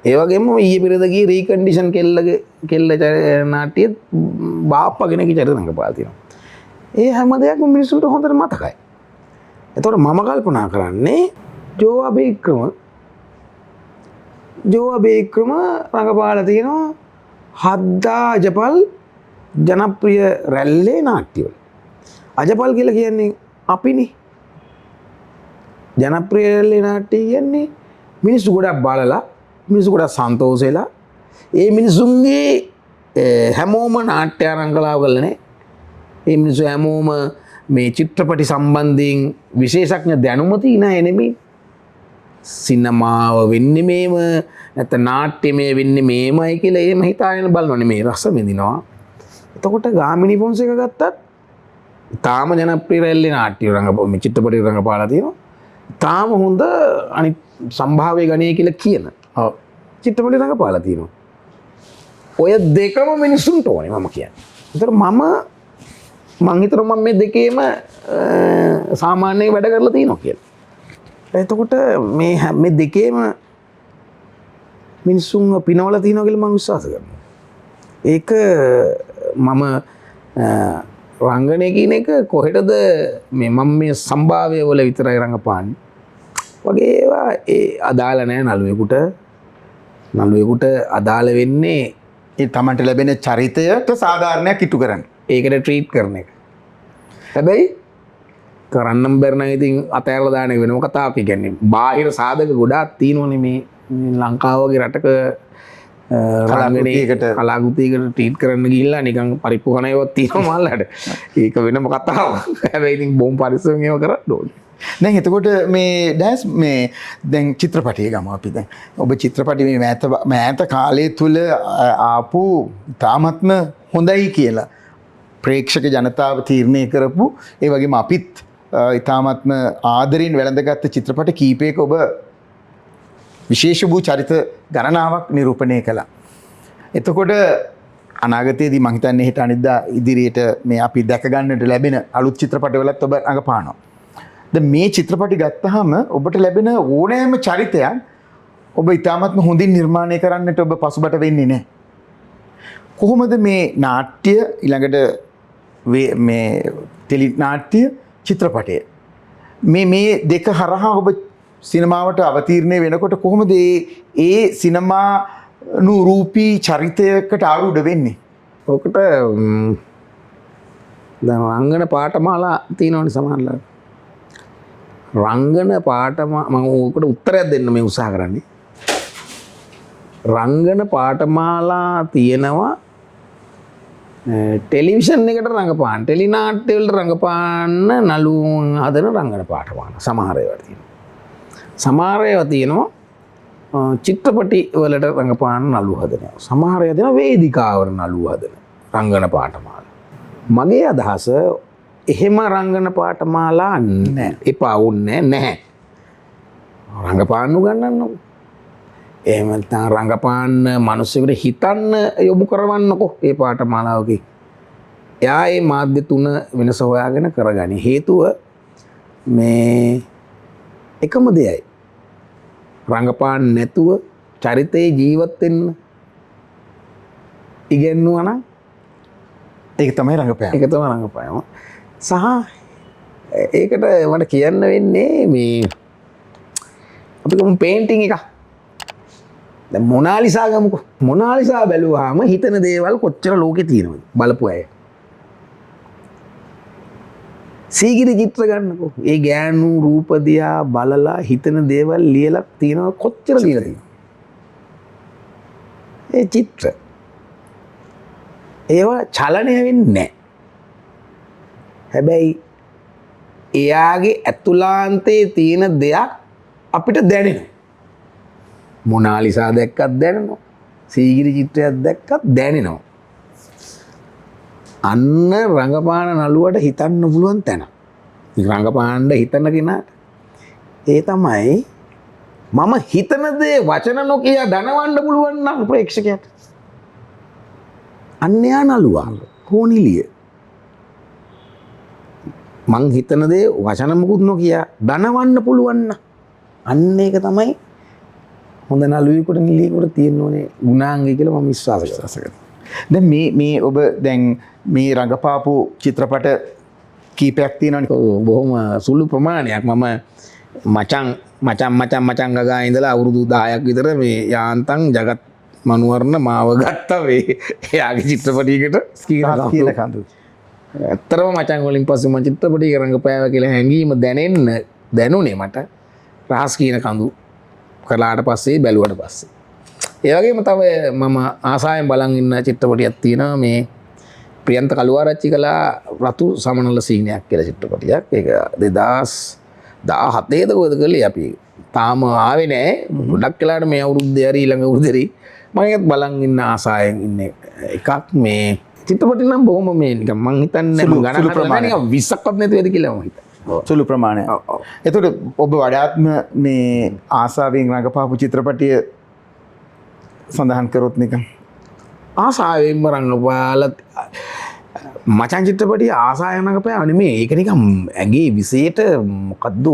ඒ වගේම මම ඊයේ පෙරේද ගියේ රීකන්ඩිෂන් කෙල්ල නාට්‍යයේත් බාප්පා කෙනෙක්ගේ චරිත රඟපාලා තියෙනවා. ඒ හැම දෙයක්ම මිනිස්සුන්ට හොඳට මතකයි. එතකොට මම කල්පනා කරන්නේ ජෝ අබේක්‍රම රඟපාලා තියෙනවා හද්දා අජපල් ජනප්‍රිය රැල්ලේ නාට්‍යවල. අජපල් කියලා කියන්නේ අපිනේ. ජනප්‍රිය රැල්ලේ නාට්‍ය කියන්නේ මිනිස්සු ගොඩක් බලලා, මිනිස්සු ගොඩක් සන්තෝෂ වෙලා, ඒ මිනිසුන්ගේ හැමෝම නාට්‍ය අරංකලාව කරලා නේ. ඒ මිනිස්සු හැමෝම මේ චිත්‍රපටි සම්බන්ධයෙන් විශේෂඥ දැනුම තියෙන අය නෙමෙයි. සිනමාව වෙන්නේ මේම, නැත්නම් නාට්‍යමය වෙන්නේ මේමයි කියලා එහෙම හිතාගෙන බලනව නෙමෙයි, රස විඳිනවා. එතකොට ගාමිණී ෆොන්සේක ගත්තත් තාම ජනප්‍රිය රැල්ලේ නාට්‍ය මේ චිත්‍රපටි රඟපාලා තියෙනවා. තාම හොඳ අනිත් සම්භාව්‍ය ගණය කියලා කියන චිත්‍රපටි රඟපාලා තියෙනවා. ඔය දෙකම මිනිස්සුන්ට ඕනේ මම කියන්නේ. ඒතර මං හිතනවා මම මේ දෙකේම සාමාන්‍යයෙන් වැඩ කරලා තියෙනවා කියලා. එතකොට මේ දෙකේම මිනිස්සුන් පිනවලා තියෙනවා කියලා මං විශ්වාස කරනවා. ඒක මම රංගනය කියන එක කොහෙටද මේ මම මේ සම්භාව්‍ය වල විතරයි රඟපාන්නේ වගේ ඒවා ඒ අදාළ නෑ නළුවෙකුට. නළුවෙකුට අදාළ වෙන්නේ ඒ තමන්ට ලැබෙන චරිතයට සාධාරණයක් ඉටු කරන්න. ඒකට ට්‍රීට් කරන එක. හැබැයි කරන්නම් බැරි නම් ඉතින් අතෑරලා දාන එක වෙනම කතාවක්. ඒ කියන්නේ බාහිර සාධක ගොඩාක් තියෙනවනේ මේ ලංකාව වගේ රටක රංගනයකට කලාකෘතියකට ට්‍රීට් කරන්න ගිහිල්ලා නිකන් පරිප්පු කන ඒවාත් තියෙනවා මල්ලට. ඒක වෙනම කතාවක්. හැබැයි ඉතින් බොහොම පරිස්සමෙන් ඒවා කරන්න ඕනේ. දැන් එතකොට මේ ඩෑස් මේ දැන් චිත්‍රපටිය ගමු අපි. දැන් ඔබ චිත්‍රපටි මේ මෑත කාලය තුල ආපු තාමත්ම හොඳයි කියලා ප්‍රේක්ෂක ජනතාව තීරණය කරපු, ඒ වගේම අපිත් ඉතාමත්ම ආදරෙන් වැළඳගත්ත චිත්‍රපට කීපයක ඔබ විශේෂ වූ චරිත ගණනාවක් නිරූපණය කළා. එතකොට අනාගතයේදී මං හිතන්නේ හෙට අනිද්දා ඉදිරියට මේ අපි දැක ගන්නට ලැබෙන අලුත් චිත්‍රපටවලත් ඔබ රඟපානවා. දැන් මේ චිත්‍රපටි ගත්තහම ඔබට ලැබෙන ඕනෑම චරිතයක් ඔබ ඉතාමත්ම හොඳින් නිර්මාණය කරන්නට ඔබ පසුබට වෙන්නේ නැහැ. කොහොමද මේ නාට්‍ය ඊළඟට මේ ටෙලි නාට්‍ය චිත්‍රපටය මේ දෙක හරහා ඔබ සිනමාවට අවතීර්ණය වෙනකොට කොහොමද ඒ සිනමා නුරූපී චරිතයකට ආරූඪ වෙන්නේ? ඔකට දැන් රංගන පාඨමාලා තියෙනවනේ සමහරවල්. රංගන පාඨමා මම ඕකට උත්තරයක් දෙන්න මේ උත්සාහ කරන්නේ. රංගන පාඨමාලා තියෙනවා ටෙලිවිෂන් එකට රඟපාන්න, ටෙලි නාට්‍ය වලට රඟපාන්න නළුවන් හදන රංගන පාඨමාලා සමහර ඒවා තියෙනවා. සමහර ඒවා තියෙනවා චිත්‍රපටි වලට රඟපාන නළු හදන ඒවා. සමහර ඒවා තියෙනවා වේදිකාවල නළු හදන රංගන පාඨමාලා. මගේ අදහස එහෙම රංගන පාඨමාලා නෑ. එපා වුන්නේ නැහැ. රඟපාන්න උගන්වන්නකෝ. එහෙම නැත්නම් රඟපාන්න මිනිස්සුන්ට හිතන්න යොමු කරවන්නකෝ මේ පාඨමාලාවකින්. එයා මේ මාධ්‍ය තුන වෙනස හොයාගෙන කරගනි. හේතුව මේ එකම දෙයයි. රංගපාන්න නැතුව චරිතේ ජීවත් වෙන්න ඉගෙනුවා නම් ඒක තමයි රංගපෑම. ඒක තමයි රංගපෑම. සහ ඒකට මට කියන්න වෙන්නේ මේ අපි ගමු පේන්ටිං එකක්. දැන් මොනාලිසා ගමුකෝ. මොනාලිසා බැලුවාම හිතන දේවල් කොච්චර ලෝකේ තියෙනවද බලපු අය. සීගිරි චිත්‍ර ගන්නකෝ. ඒ ගෑනු රූප දිහා බලලා හිතන දේවල් ලියලා තියෙනවා කොච්චර ලියලා තියෙනවද? ඒ චිත්‍ර ඒවා චලනය වෙන්නේ නැහැ. හැබැයි එයාගේ ඇතුළාන්තයේ තියෙන දෙයක් අපිට දැනෙනවා. මොනාලිසා දැක්කත් දැනෙනවා. සීගිරි චිත්‍රයක් දැක්කත් දැනෙනවා. අන්න රංගපාන නළුවට හිතන්න පුළුවන් තැන. රංගපාන්න හිතන කෙනාට ඒ තමයි මම හිතන දේ වචන නොකිය දනවන්න පුළුවන් නම් ප්‍රේක්ෂකයාට. අන්න එයා නළුවා හෝ නිලිය. මං හිතන දේ වචන මුකුත් නොකිය දනවන්න පුළුවන් නම් අන්න ඒක තමයි හොඳ නළුවෙකුට නිලියෙකුට තියෙන්න ඕනේ ගුණාංගය කියලා මම විශ්වාස කරනවා. දැන් මේ ඔබ දැන් මේ රංගපාපු චිත්‍රපට කීපයක් තියෙනවනේ. ඔව්, බොහොම සුළු ප්‍රමාණයක්. මම මචං මචං මචං මචං ගගා ඉඳලා අවුරුදු 10ක් විතර මේ යාන්තම් ජගත් මනුවර්ණ මාව ගත්තා මේ එයාගේ චිත්‍රපටයකට කියන කඳු. ඇත්තටම මචං වලින් පස්සේ මං චිත්‍රපටයක රංගපෑවා කියලා හැඟීම දැනුනේ මට රහස් කියන කඳු කළාට පස්සේ බැලුවට පස්සේ. ඒ වගේම තව මම ආසාවෙන් බලන් ඉන්න චිත්‍රපටියක් තියෙනවා මේ ප්‍රියන්ත කළුආරච්චි කළා රතු සමනල සීනයක් කියලා චිත්‍රපටියක්. ඒක 2017 ද කොහෙද කළේ අපි. තාම ආවේ නෑ. ගොඩක් වෙලාවට මේ අවුරුද්දේ හරි ඊළඟ අවුරුද්දේ හරි මම ඒකත් බලන් ඉන්න ආසාවෙන් ඉන්න එකක්. මේ චිත්‍රපටි නම් බොහොම මේ නිකන් මං හිතන්නේ මං ගණන් සුළු හදලා නෑ, ප්‍රමාණයක්. නිකන් 20ක්වත් නැති වෙද කියලා මං හිතන්නේ. ඔව්. සුළු ප්‍රමාණයක්. ඔව්, ඔව්. එතකොට ඔබ වඩාත්ම මේ ආසාවෙන් රඟපාපු චිත්‍රපටිය සඳහන් කරොත් නිකන්. ආසාවෙන්ම රඟපාලා මචං චිත්‍රපටිය ආසාවෙන් රඟපෑව නෙමෙයි. ඒක නිකන් ඇඟේ විශේෂයට මොකද්ද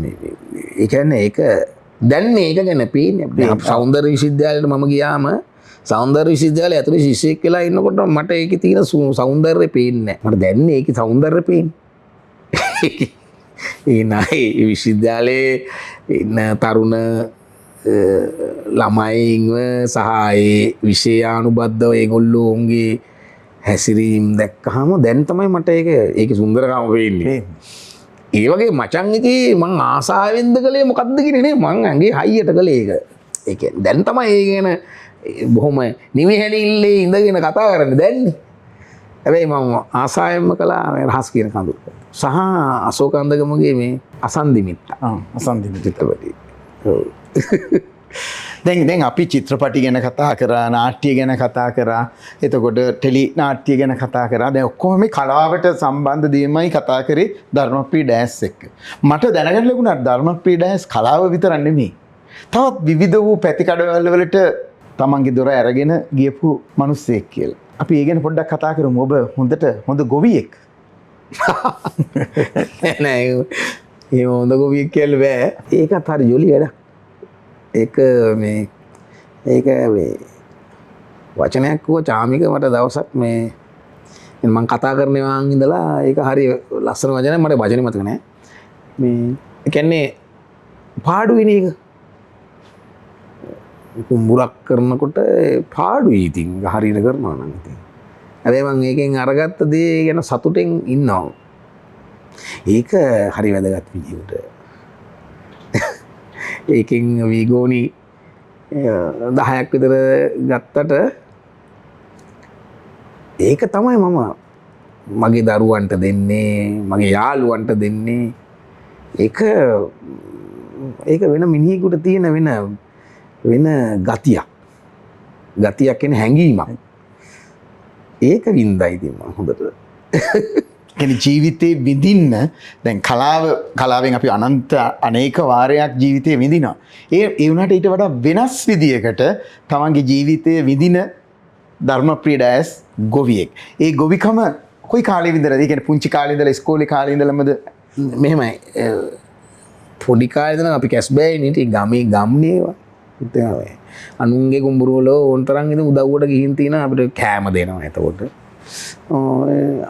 මේ, ඒ කියන්නේ ඒක දැන් මේක ගැන පේන්නේ. දැන් අපි සෞන්දර්ය විශ්වවිද්‍යාලයට මම ගියාම සෞන්දර්ය විශ්වවිද්‍යාලය ඇතුලේ ශිෂ්‍යෙක් වෙලා ඉන්නකොට මට ඒකේ තියෙන සෞන්දර්යය පේන්නේ නෑ. මට දැන් ඒකේ සෞන්දර්යය පේන්නේ. ඒ නයි විශ්වවිද්‍යාලයේ ඉන්න තරුණ ළමයින්ව සහ ඒ විෂයානුබද්ධව ඒගොල්ලෝ ඔවුන්ගේ හැසිරීම් දැක්කහම දැන් තමයි මට ඒකේ සුන්දරකම පේන්නේ. ඒ වගේ මචං එකේ මං ආසාවෙන්ද කළේ මොකද්ද කියන්නේ නේ, මං ඇඟේ හයියට කළේ ඒක. ඒ කියන්නේ දැන් තමයි ඒ ගැන බොහොම නිවිහැනිල්ලේ ඉඳගෙන කතා කරන්නේ දැන්නේ. හැබැයි මම ආසාවෙන්ම කළා මේ රහස් කියන කඳු. සහ අශෝක අන්දගමගේ මේ අසන්දිමිත්තා. අසන්දිමිත්තා. චිත්‍රපටි. ඔව්. දැන් අපි චිත්‍රපටි ගැන කතා කරා, නාට්‍ය ගැන කතා කරා, එතකොට ටෙලි නාට්‍ය ගැන කතා කරා. දැන් ඔක්කොම මේ කලාවට සම්බන්ධ දේමයි කතා කරේ ධර්මප්‍රිය ඩෑස් එක්ක. මට දැනගන්න ලැබුණා ධර්මප්‍රිය ඩෑස් කලාව විතරක් නෙමෙයි, තවත් විවිධ වූ පැතිකඩවල වලට තමන්ගේ දොර අරගෙන ගියපු මිනිස්සෙක් කියලා. අපි ඒ ගැන පොඩ්ඩක් කතා කරමු. ඔබ හොඳ ගොවියෙක්. නෑ, නෑ, ඒ හොඳ ගොවියෙක් කියලා බෑ. ඒකත් හරි ජොලි වැඩක්. ඒක මේ, ඒක මේ වචනයක් කිව්ව චාමික මට දවසක් මේ මං කතා කරන ඒවා ඉඳලා ඒක හරි ලස්සන වචනයක්, මට වචනේ මතක නෑ. මේ ඒ කියන්නේ පාඩුයිනේ ඒක. කුඹුරක් කරනකොට පාඩුයි ඉතින් ඒක හරියට කරනවා නම් ඉතින්. හැබැයි මං ඒකෙන් අරගත්ත දේ ගැන සතුටෙන් ඉන්නවා. ඒක හරි වැදගත් විදිහට. ඒකෙන් වීගෝනි 10ක් විතර ගත්තට ඒක තමයි මම මගේ දරුවන්ට දෙන්නේ, මගේ යාළුවන්ට දෙන්නේ. ඒක වෙන මිනිහෙකුට තියෙන වෙන ගතියක්. ගතියක් කියන්නේ හැඟීමක්. ඒක වින්දා ඉතින් මං හොඳට. කියන්නේ ජීවිතේ විඳින්න දැන් කලාවෙන් අපි අනන්ත අනේක වාරයක් ජීවිතේ විඳිනවා. ඒ වුණාට ඊට වඩා වෙනස් විදියකට තමන්ගේ ජීවිතය විඳින ධර්මප්‍රිය ඩෑස් ගොවියෙක්. ඒ ගොවිකම කොයි කාලේ විඳලාද? ඒ කියන්නේ පුංචි කාලේ ඉඳලා ඉස්කෝලේ කාලේ ඉඳලමද? මෙහෙමයි, පොඩි කාලේ ඉඳන් අපි කැස් බෑනේ ඉතින් ගමේ ගම්නේ ඒවා. ඉතින් අනුන්ගේ කුඹුරු වල ඕන තරම් ඉතින් උදව්වට ගිහින් තියෙන අපිට කෑම දෙනවා. එතකොට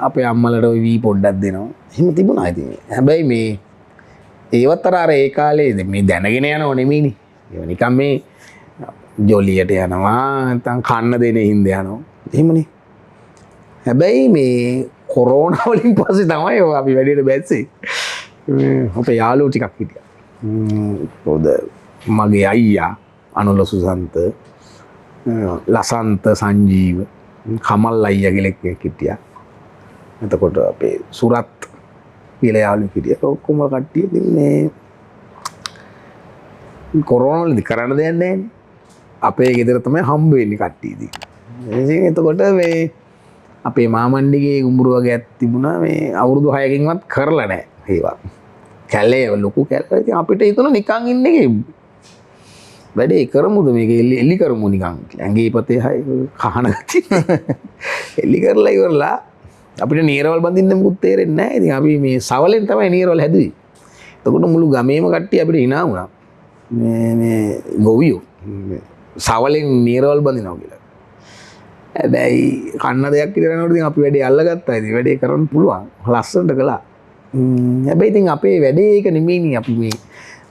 අපේ අම්මලට ඔය වී පොඩ්ඩක් දෙනවා. එහෙම තිබුණා ඉතින්. හැබැයි මේ ඒවත් අර ඒ කාලේ මේ දැනගෙන යනව නෙමෙයිනේ. ඒව නිකන් මේ ජොලියට යනවා නැත්නම් කන්න දෙන හින්දා යනවා. එහෙමනේ. හැබැයි මේ කොරෝනා වලින් පස්සේ තමයි ඔය අපි වැඩේට බැස්සේ. අපේ යාළුවෝ ටිකක් හිටියා. කොහොමද මගේ අයියා අනුල සුසන්ත, ලසන්ත සංජීව, කමල් අයියා කියලා කෙනෙක් හිටියා. එතකොට අපේ සුරත් කියලා යාළුවෙක් හිටියා. ඔක්කොම කට්ටිය ඉතින් මේ කොරෝනා වලදී කරන්න දෙයක් නැහැ. අපේ ගෙදර තමයි හම්බ වෙන්නේ කට්ටිය ඉතින්. ඉතින් එතකොට මේ අපේ මාමණ්ඩිගේ කුඹුරු වගේක් තිබුණා. මේ අවුරුදු 6කින්වත් කරලා නැහැ ඒවා. කැලේ ලොකු කැලේ. ඉතින් අපිට හිතුණා නිකන් ඉන්න එකේ වැඩේ කරමුද මේක එලි කරමු නිකන්. ඇඟේ පතේ හයි කහන ගතිය. එලි කරලා ඉවරලා අපිට නීරවල් බඳින්න මුකුත් තේරෙන්නේ නැහැ. ඉතින් අපි මේ සවලෙන් තමයි නීරවල් හැදුවේ. එතකොට මුළු ගමේම කට්ටිය අපිට hina වුණා. මේ මේ ගොවියෝ සවලෙන් නීරවල් බඳිනවා කියලා. හැබැයි කන්න දෙයක් විතර යනකොට ඉතින් අපි වැඩේ අල්ලගත්තා. ඉතින් වැඩේ කරන්න පුළුවන්. ලස්සනට කළා. හැබැයි ඉතින් අපේ වැඩේ ඒක නෙමෙයිනේ. අපි මේ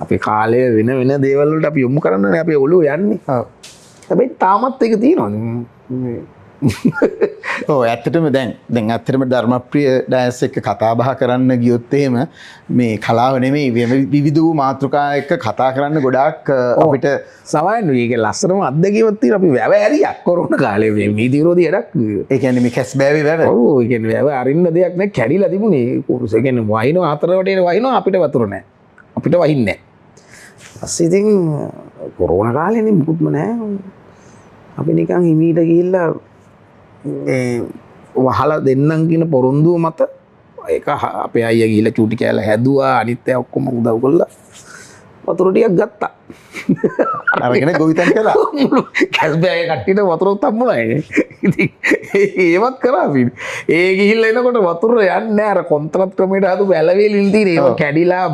අපේ කාලය වෙන වෙන දේවල් වලට අපි යොමු කරන්නනේ අපේ ඔළුව යන්නේ. හැබැයි තාමත් ඒක තියෙනවා. ඔව් ඇත්තටම දැන් ඇත්තටම ධර්මප්‍රිය ඩයස් එක්ක කතා බහ කරන්න ගියොත් එහෙම මේ කලාව නෙමෙයි විවිධ වූ මාතෘකා එක්ක කතා කරන්න ගොඩාක් අපිට සමහරවිට මේක ලස්සනම අත්දැකීමක් තියෙනවා. අපි වැව ඇරියා කොරෝනා කාලේ මේ නීති විරෝධී වැඩක්. ඒ කියන්නේ මේ කැස් බෑවේ වැව. ඔව් ඒ කියන්නේ වැව අරින්න දෙයක් නෑ, කැඩිලා තිබුණේ. ඒ කියන්නේ වහිනවා හතර වටේට වහිනවා, අපිට වතුර නෑ. අපිට වහින්නේ නෑ. පස්සේ ඉතින් කොරෝනා කාලේනේ මුකුත්ම නෑ. අපි නිකන් හිමීට ගිහිල්ලා මේ වහලා දෙන්නම් කියන පොරොන්දුව මත ඒක අපේ අයියා ගිහිල්ලා චූටි කෑල්ල හැදුවා. අනිත් අය ඔක්කොම උදව් කළා. වතුර ටිකක් ගත්තා. අරගෙන ගොවිතැන් කළා. මුළු කැස් බෑගේ කට්ටියට වතුරත් හම්බුණා. ඉතින් ඒවත් කරා අපි. ඒ ගිහිල්ලා එනකොට වතුර යන්නේ නෑ. අර කොන්ත්‍රාත් ක්‍රමයට හදපු වැලවේලින් තියෙන ඒවා කැඩිලා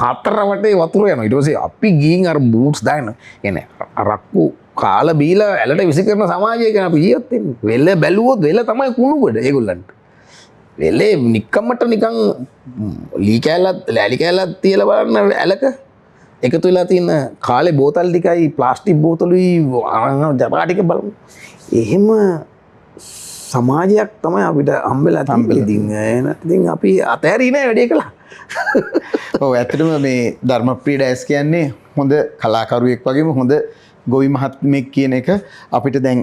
හතර වටේ වතුර යනවා. ඊට පස්සේ අපි ගිහින් අර බූට්ස් දාගෙන කියන්නේ අරක්කු කාලා බීලා ඇලට විසි කරන සමාජයක අපි ජීවත් වෙන්නේ. වෙල බැලුවොත් වෙල තමයි කුණු ගොඩ ඒගොල්ලන්ට. වෙලේ නික්කමට නිකන් ලී කෑල්ලත් ලෑලි කෑල්ලත් තියලා බලන්න ඇලක එකතු වෙලා තියෙන කාලේ බෝතල් ටිකයි ප්ලාස්ටික් බෝතලුයි ජරා ටික බලමු. එහෙම සමාජයක් තමයි අපිට හම්බෙලා තියෙන්නේ. ඉතින් ඉතින් අපි අතහැරී නෑ වැඩේ කළා. ඔව් ඇත්තටම මේ ධර්මප්‍රිය ඩයස් කියන්නේ හොඳ කලාකරුවෙක් වගේම හොඳ ගොවි මහත්මයෙක් කියන එක අපිට දැන්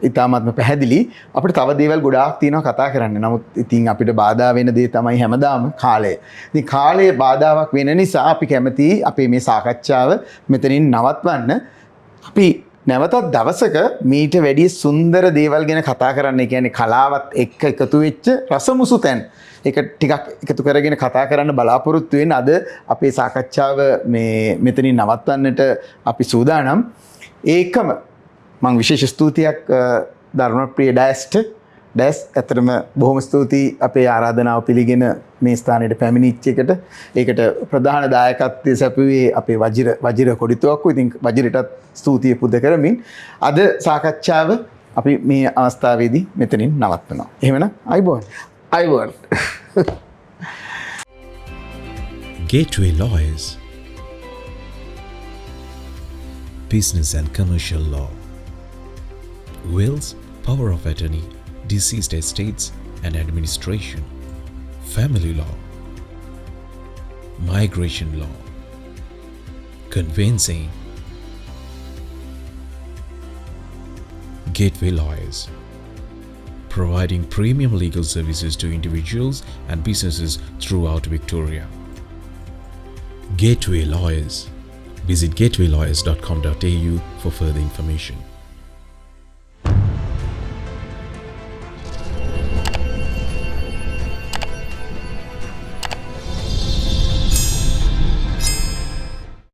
ඉතාමත්ම පැහැදිලි. අපිට තව දේවල් ගොඩාක් තියෙනවා කතා කරන්න. නමුත් ඉතින් අපිට බාධා වෙන දේ තමයි හැමදාම කාලය. ඉතින් කාලය බාධාවක් වෙන නිසා අපි කැමති අපේ මේ සාකච්ඡාව මෙතනින් නවත්වන්න. අපි නැවතත් දවසක මීට වැඩිය සුන්දර දේවල් ගැන කතා කරන්න. ඒ කියන්නේ කලාවත් එක්ක එකතු වෙච්ච රසමුසු තැන් ඒක ටිකක් එකතු කරගෙන කතා කරන්න බලාපොරොත්තු වෙන අද අපේ සාකච්ඡාව මේ මෙතනින් නවත්වන්නට අපි සූදානම්. ඒකම මං විශේෂ ස්තුතියක් ධර්මප්‍රිය ඩයස්ට. ඩයස් ඇත්තටම බොහොම ස්තුතියි අපේ ආරාධනාව පිළිගෙන මේ ස්ථානයට පැමිණිච්ච එකට. ඒකට ප්‍රධාන දායකත්වය සැපුවේ අපේ වජිර කොඩිතුවක්කු. ඉතින් වජිරටත් ස්තුතිය පුද කරමින් අද සාකච්ඡාව අපි මේ අවස්ථාවේදී මෙතනින් නවත්වනවා. එහෙමනම් අයිබෝන්. අයිබෝන්. Gateway Lawyers, Business and Commercial Law, Wills, Power of Attorney, Deceased Estates and Administration, Family Law, Migration Law, Conveyancing. Gateway Lawyers, providing premium legal services to individuals and businesses throughout Victoria. Gateway Lawyers. Visit gatewaylawyers.com.au for further information.